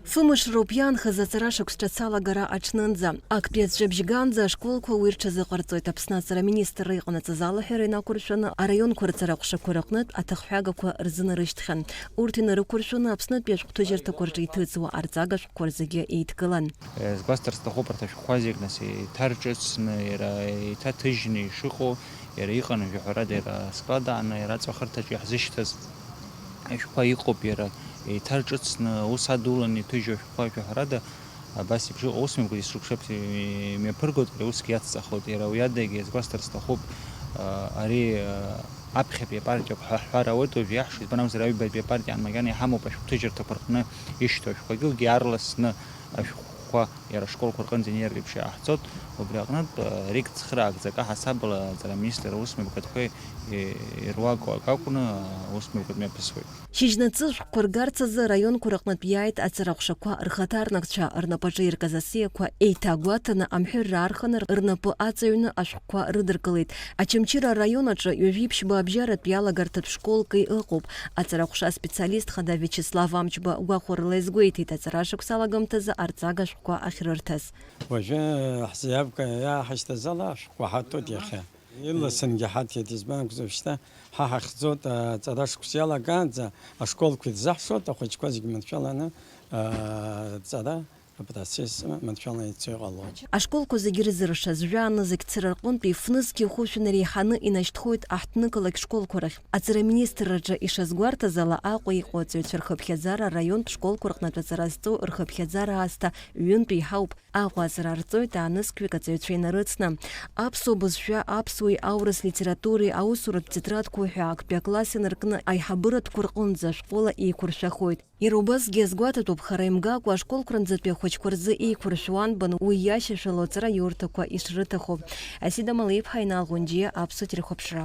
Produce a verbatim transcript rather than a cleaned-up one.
Фымш роуп иаанхаз аҵара шықәс ҿыц алагара аҽнынӡа. Актәи аҵәҵәабжьы ганӡа ашколқәа уи рҽазыҟарҵоит. Аԥсны аҵара министрра иҟанаҵаз алаҳәара инақәыршәаны, араионқәа рҵара аҟәшақәа рыҟнытә аҭахҳәагақәа рзынарышьҭхьан. Урҭ инарықәыршәаны, Аԥснытәи ашәҟәҭыжьырҭақәа рҿы иҭыҵуа арҵага шәҟәқәа рзгьы еидкылан. Сгәасҭар сҭахуп, арҭ ашәҟәқәа зегь нас еиҭарҿыцны, иара еиҭаҭыжьны ишыҟоу, иара иҟан, ҳәарада, иара склад ааны, иара аҵәахырҭаҿы иаҳзышьҭаз ашәҟәқәа иҟоуп, иара еиҭарҿыцны, ус адулан иҭыжьу ашәҟәқәа, ҳәарада, абас еиԥш иҟоу ус мҩаԥгоит, есышықәса имҩаԥыргоит, ари усгьы иацҵахоит, иара уи адагьы сгәасҭар сҭахуп, ари аԥхьатәи апартиақәа ҳәа ҳҳәар ауеит, уажә иаҳшоит, банамзар аҩбатәи апартиа анмариан иҳамоуп ашәҟәҭыжьырҭақәа рҟны ишьҭоу ашәҟәқәагьы арла зны ашәҟәқәа иара ашколқәа рҟынӡа инеиртә еиԥш иаҳҵоит, убри аҟнытә, рик цхыраагӡак аҳасабала аҵара аминистр аусмҩаԥгатәқәа ируаку акы акәны аусмҩаԥгатә мҩаԥысуеит. Шьыжьнаҵы шәҟәқәа ргарц азы араионқәа рыҟнытә иааит аҵара ҟәшақәа, рхаҭарнакцәа рнапаҿы иркыз асиақәа еиҭагәаҭаны, амҳәырра аарханы, рнапы аҵаҩны ашәҟәқәа рыдыркылеит. Очамчыра араион аҿы ҩажәи ԥшьба абжьаратә иалагарҭатә школки ыҟоуп. Аҵара ҟәша аспециалист хада Виачеслав Амҷба гәахәарыла иазгәеиҭеит аҵара шықәс алагамҭазы арҵага шәҟәқәа ахьрырҭаз. Уажәы ҳзиабка иааҳашьҭаз ала ашәҟәқәа ҳаҭоит иахьа. Ирласынгьы ҳаҭеит, избан акәзар, шьҭа ҳа ҳахьӡоит, аҵара шықәс иалагаанӡа ашколқәа ирзаҳшоит, ахәыҷқәа зегь маншәаланы, аҵара апроцесс маншәаланы ицо иҟало. Ашколқәа зегьы ирзыршаз, жәа-нызқь цыра рҟынтәи фнызқь хәышә инареиҳаны инашьҭхоит аҳҭнықалақь школқәа рахь. Аҵара аминистрраҿы ишазгәарҭаз ала, Аҟәа иҟоу аҵаҩцәа рхыԥхьаӡара араионтә школқәа рҟнытә аҵара зҵоу рхыԥхьаӡара аасҭа ҩынтә еиҳауп. Аҟәа аҵара рҵоит, аанызқьҩык аҵаҩцәа инарыцны. Аԥсуа бызшәа, аԥсуеи аурыс литературеи аусуратә тетрадқәа ҳәа актәи акласс инаркны аиҳабыратәқәа рҟынӡа шәҟәыла еиқәыршәахоит. Иара убасгьы иазгәаҭатәуп, хара имгакәа ашколқәранӡатәи ахәыҷқәа рзы еиқәыршәо анбан уи иашьашәало аҵара иурҭақәа ишрыҭаху. Асида Малеиԥҳа, Инал Ӷәынџьиа, Аԥсуа телехәаԥшра.